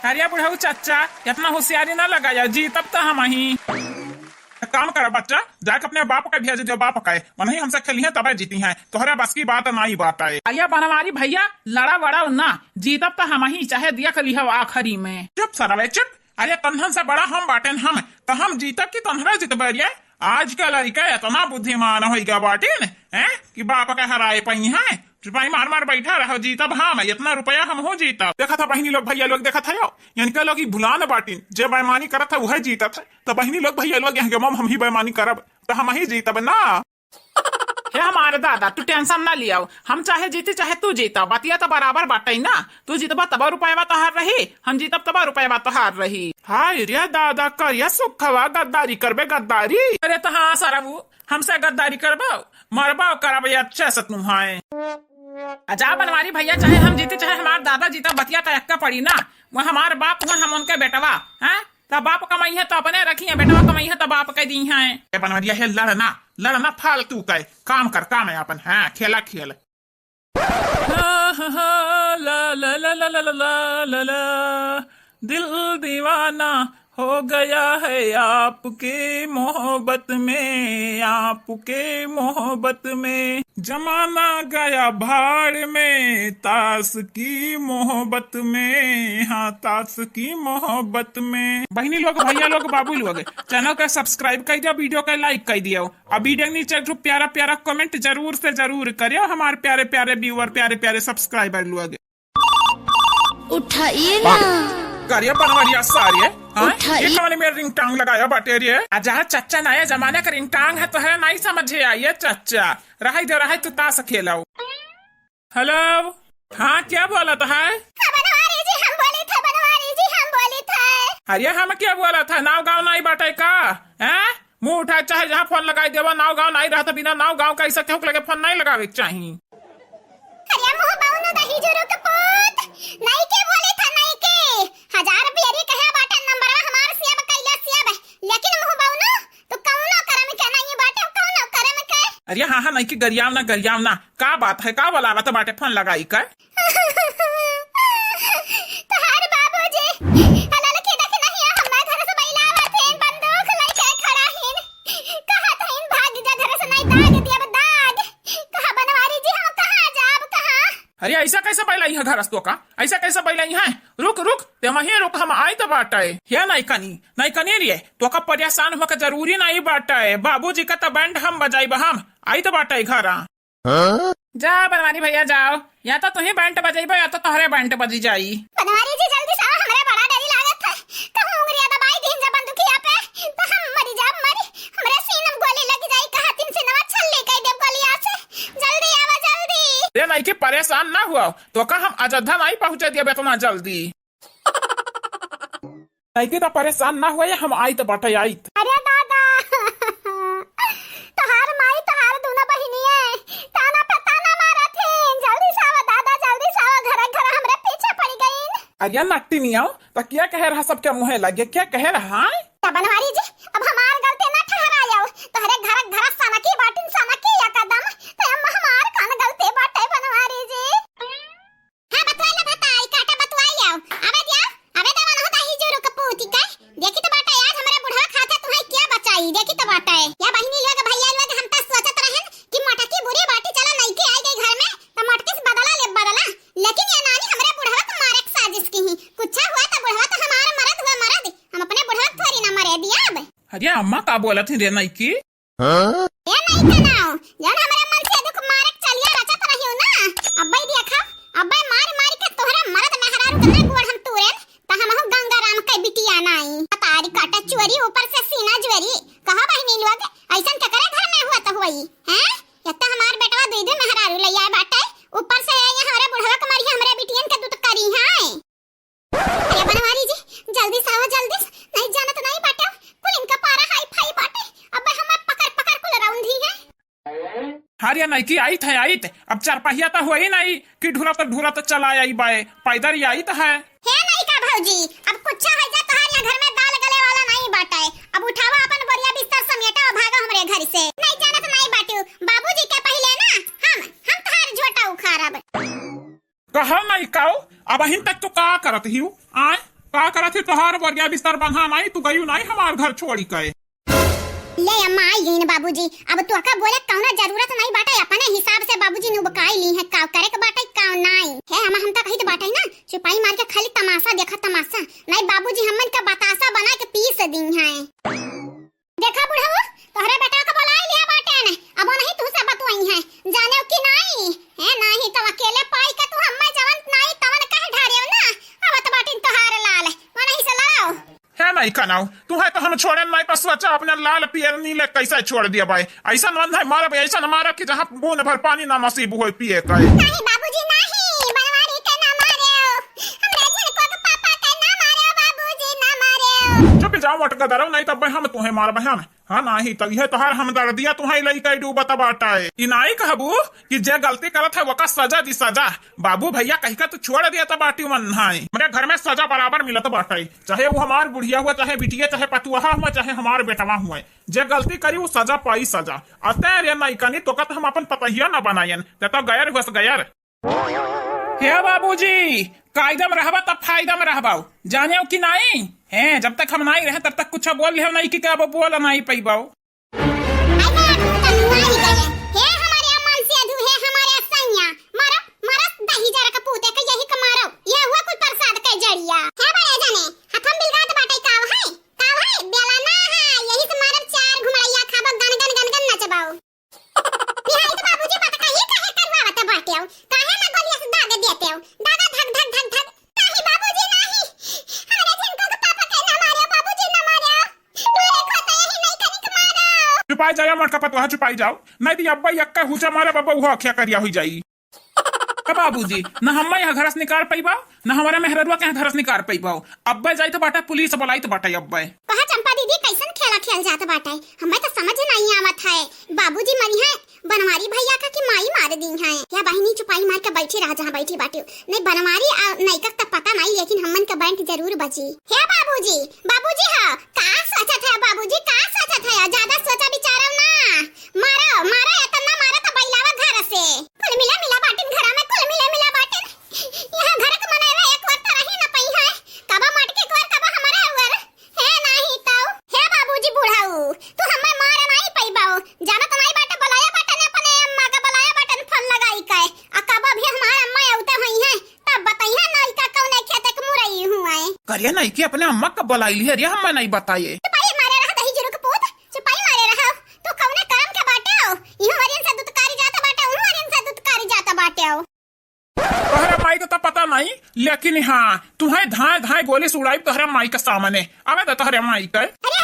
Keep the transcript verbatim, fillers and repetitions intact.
अरे बुढ़ऊ चच्चा, इतना होशियारी ना लगाया, जीतब त हमहीं। एक काम करा बच्चा, जाके अपने बाप का भेज दियो, बाप का, वनहीं हमसे खेलिहैं तबै जीतिहैं, तोहरे बस की बात नाई बात है। अरे बनवारी भइया, लड़ा वड़ा ना, जीतब त हमहीं, चाहे देख लिहव आखिरी में। चुप सरवे चुप, अरे तन्हन से बड़ा हम बाटेन हम, त हम जीतब कि तन्हरा जीतबे रे? आज का लड़का इतना बुद्धिमान होइ गा बाटेन, हैं, कि बाप का हराए पइहैं। चुपाई मार मार बैठा रहो, जीतब हम, इतना रुपया हमहू जीतब। देखत ह बहिनी लोग, भइया लोग देखत ह, इनका लोग ई भुलान बाटिन, जे बेईमानी करत ह उहै जीतत ह। त बहिनी लोग, भइया लोग, यह गेमवा में हमहीं बेईमानी करब, त हमहीं जीतब ना। हे हमार दादा, तू tension ना लियाव, हम चाहे जीती चाहे तू जीता, बतिया त बराबर बाटइ ना। तू जीतबा तब रुपयवा तोहार रही, हम जीतब तब रुपयवा तोहार रही। हाय रे दादा, करिया सुखवा गद्दारी करबे गद्दारी। अरे त हाँ सरबू, हमसे गद्दारी करबो, मरबो करब अच्छे से तू। हाँ, आ जा बनवारी भइया, चाहे हम जीती चाहे हमार दादा जीता, बतिया त एक्का पड़ी ना। वो हमार बाप हुआ, हम उनके बेटवा, हैं? त बाप कमइहैं त अपने रखिहैं, बेटवा कमइहैं त बाप के दिहैं। ए बनवरिया हे, लड़ ना, लड़ ना, फालतू के काम कर, काम है अपन, हाँ, खेला खेल। हाँ, हाँ, हाँ, ला, ला, ला, दिल दीवाना हो गया है आपके मोहब्बत में, आपके मोहब्बत में। जमाना गया भाड़ में ताश की मोहब्बत में, हाँ, ताश की मोहब्बत में। बहिनी लोग, भइया लोग, बाबू लोग, channel का subscribe कइ दियो, video का like कइ दियो, और video के नीचे एक ठो प्यारा प्यारा comment जरूर से जरूर करियो, हमार प्यारे प्यारे viewer, प्यारे प्यारे subscriber लोग। उठाइए ना। करिया बनवरिया सारे, हाँ? उठाइए। ये कौन मेरे ringtone लगाया बाटे रे? आ जहाँ चच्चा नया जमाना का ringtone है, तोहरा नाई समझे आई है चच्चा। रहइ दे, रहइ, तू ताश खेलाओ। Hello, हाँ, क्या बोलत है? हाँ, बनवारी जी, हम बोली थे, बनवारी जी, हम बोली थे। अरे, हम क्या बोलत है? नाव गाँव नाई बाटे का? हैं? मुँह उठाए, चाहे जहाँ phone लगाई देवा, नाव गाँव नाई रहत, बिना नाव गाँव का ऐसा केहू के लगे phone नाई लगावे के चाही। अरे मुँह बउनो दही जुरु के पूत, नाई के बोली था, नाई के। हजार बेरी कहे बाटे नंबरवा हमार save कइला save, लेकिन मुँह बउनो, तू कउनो करम के नाई बाटे, कउनो करम के। अरे हाँ, हाँ, नाई के गरियाव ना, गरियाव ना। का बात है, का बोलावत बाटे phone लगाई के? तोहार बाबूजी, हलल के देख नहीं है, हमरा घर से बैलावत हैं, बंदूक लइके खड़ा हैं। कहत हैं, "भाग जा घर से, नहीं दाग दियब दाग।" कहा, "बनवारी जी, हम कहाँ जाब, कहाँ?" अरे, ऐसा कैसे बैलाई है घर से तोका? ऐसा कैसे बैलाई है? रुक, रुक, ते वहीं रुक, हम आइत बाटे। हे नाई कनी, नाई कनी रे, तोका परेशान होके जरूरी नाई बाटे। बाबूजी का त band हम बजाइब, हम आइत बाटे घर। हाँ? जा बनवारी भइया जाओ, या तो तुहीं band बजइबो या तो तोहरे band बजी जाई। बनवारी जी जल्दी से आवा, हमरे बड़ा डरी लागत है। कहूँ उंगरिया दबाई दीन जा बंदूकिया पे, तो हम मरी जाब मरी। हमरे सीन में गोली लग जाई, कहा तीन सीनवा छल्ली कई देब गोलिया से। जल्दी आवा जल्दी। रे नाई के परेशान ना हुआ, तोका हम अयोध्या नाई पहुँचे दियब इतना जल्दी। नाई के त परेशान ना हुआ, हम आइत बाटे आइत। अरे दादा, तोहार माई तोहार दोनों बहिनिये ताना पे ताना मारत हैं। जल्दी से आवा दादा, जल्दी से आवा, घर घर हमरे पीछे पड़ी गईन। अरे नट्टिनिया, त क्या कहे रहा सबके मुँहे लगे, क्या कहे रहा? त बनवारी जी, अब हमार गलती ना ठहरायो, तोहरे घर घर सनकी बाटिन सनकी एकदम, त अब हमार कौन गलती बाटे बनवारी जी? हाँ, बतवाई ला भताई, काटा बतवाई आओ। अबे दिया, अबे देवा नहो दाही जोरो कपूती के। देखी तो बाटे आज हमरे बुढ़वा खाते तुहैं क्या बचाई, देखी तो बाटे। या बहिनी लोग, भइया लोग, हम तो सोचत रहन कि मोटकी बुरी बाटी, चला नइके आई गई घर में, तो मोटकी से बदला ले बदला। लेकिन ये नानी हमरे बुढ़वा को मारे के साजिश की ही। कुछ हुआ तो बुढ़वा तो हमारा मरद हुआ मरद, हम अपने बुढ़वा को थोड़ी ना मरे दिया अब। अरे अम्मा का बोलत ही रे नइकी? हाँ? ए नाई का नाव, जौन हमरे मन से दुख मारे के चलिया रचत रहियो ना, अब्बे देखा, अब्बे मार मार के तोहरा मरद मेहरारू के ना गोड़ हम तोरेन, त हमहू गंगा राम के बिटिया नाई। तारी काटा चोरी ऊपर से सीना ज्वेरी। कहा बहिनी लोग, ऐसन केकरे घर में हुआ त हुई, हैं? एक त हमार बेटवा दुई दुई मेहरारू ले आए बाटे, ऊपर से ये हमरे बुढ़वा के मारी हमरे बिटियन के दूत करी हैं। अरे बनवारी जी, जल्दी से आवा, जल्दी से। नहीं जानत नहीं बाटे, कुल इनका पारा हाई फाई बाटे। अब्बे हमें पकड़ पकड़ कुल रौंदी है। अरे नइकी आइत है, आइत। अब चरपहिया त हुई नहीं कि ढुरत ढुरत चला आई बाए, पैदल ही आइत है। हे नहीं का भौजी, अब कुछ हो जा, तोहार यहाँ घर में दाल गले वाला नहीं बाटे। अब उठावा अपन बोरिया बिस्तर समेटा और भागा हमरे घर से। नहीं जानत नहीं बाटू, बाबूजी के पहिले ना हम, हम तोहार झोटा उखाड़ब। कहा नहीं काओ, अबहिन तक तो का करत हिउ? आय, का करत ही तोहार बोरिया बिस्तर बंधा नाई, तू गयू नाई हमार घर छोड़ी के। ले अम्मा, आई गईन बाबूजी। अब तोहका बोले कौनो जरूरत नहीं बाटे, अपने हिसाब से बाबूजी नुबकाई ली है, का करे के बाटे का नाई। हे अम्मा, हम तो कहित बाटे ना, चुपाई मार के खाली तमाशा देखा, तमाशा। नहीं बाबूजी हमन का बतासा बना के पीस दी हैं। देखा बुढ़ऊ, तोहरे बेटा के बोलाई लिया बाटेन, अब नहीं तू से बतुआई है, जानेव कि नाई? हे नाई तो अकेले पाई के तू हम्मे जवन नाई तवन कह ढारेव ना, अब तो बाटिन तोहार लाल, वो नहीं से लड़ाओ। हे नाई कनाऊ, तू है तो हम छोड़े नाई, पर सोचा अपने लाल पियर नीले कैसे छोड़ दिया भाई। ऐसा मन है मारब, ऐसा न मारब कि जहाँ बूंद भर पानी ना नसीब होए पिए का। नहीं बाबूजी नहीं, बनवारी के ना मारेव, हमरे झिनको के पापा के ना मारेव बाबूजी, ना मारेव। चुप जाओ मोटका दरव, नहीं तब हम तुम्हें मारब हम। हाँ, नाही, तब यह तोहार हमदर्दिया तुम्हारी लइका डूबत बाटे। ई नाही कहबू कि जे गलती करत है, ओका सजा दी, सजा। बाबू भैया कहिके तू छोड़ दिया त बाटी मन नाही। हमरे घर में सजा बराबर मिलत बाटे, चाहे वो हमार बुढ़िया हुआ, चाहे बिटिया, चाहे पतुआ हुआ, चाहे हमार बेटवा हुआ। जे गलती करी, वो सजा पाई, सजा। अते रे नाई कनी, तोका त हम अपन पतहिया न बनायन, ते तो गैर हुआ से गैर। हे बाबूजी, कायदा में रहबा तब फायदा में रहबा, जानेव कि नाई? हैं, जब तक हम नाई रहे तब तक कुछ बोल लेव नाई कि का बोल नाई पइबा। अरे तनुआ ही गए। हे हमारे अमल से अधू, हे हमारे असैया, मारो, मारो दही जरा का पूते के यही का मारो। ये हुआ कुल प्रसाद के जरिया। हे बड़े जने, हथम बिलगात बाटे काव है? काव है? बेला ना है, यही से मारब चार घुमड़ैया खाबो, गन गन गन गन नचबाओ। निहारित बाबूजी, बतकही काहे करवावत बाटेव? काहे ना गोलिया से दाग देतेव? दागा धक धक धक धक। नाही बाबूजी, नाही। हमरे झिनको के पापा के ना मारेव बाबूजी, ना मारेव। मारे को तो यही नहीं कनिक मारेव। चुपाई जाओ, मोटका पतोहा, चुपाई जाओ। नहीं तो अब्बा यक्का हुचा मारे बाबा, वो अखिया करिया हुई जाई। ए बाबूजी, न हम्मा यहाँ घर से निकाल पइबा, न हमारे मेहररुआ के यहाँ घर से निकाल पइबा। अब्बे जाइत बाटे, पुलिस बुलाइत बाटे अब्बे। कहा चंपा दीदी, कैसन खेला खेल जात बाटे? हमें तो समझ नहीं आवत है। बाबूजी मरिहे बनवारी भैया का कि माई मार दी है। या बहिनी चुपाई मार के बैठी रहा जहाँ बैठी बाटी। नहीं बनवारी आ नैकक त पता नहीं, लेकिन हमन के बैंड जरूर बजी। हे बाबूजी, बाबूजी हाँ, का सोचत है बाबूजी, का सोचत है? ज्यादा सोचा विचारो ना। मारो, मारो, एतना मारो तो बैलावा घर से। कुल मिला मिला बाटिन घरा में, कुल मिला मिला बाटिन। यहाँ घर के मनई एक बार तो रही न पई है। कबा मटके के वर, कबा हमारे वर। हे नाही तौ। हे बाबूजी बुढ़ऊ, तू हमें मार नाही पइबाऊ। जानत नाही बाटे, बुलाया बाटन अपने अम्मा का, बुलाया बाटन फोन लगाई के। आ कबा भी हमार अम्मा अउते हुई है, तब बताई है नाई का कौने खेते के मुरई हुआ है। करिया नाई के अपने अम्मा का बुलाई ली है रे, हमें नहीं बताए। चुपाई मारे रहा दही जुरुक पूत, चुपाई मारे रहा। तू कौने काम के बाटे हो? इहू वरियन से दुत्कारी जात बाटे, उहू वरियन से दुत्कारी जात बाटे हो। तोहरे माई के तो पता नहीं, लेकिन हाँ, तुहे धाए धाए गोली से उड़ाई तोहरे माई के सामने। आवे दे तोहरे माई के। अरे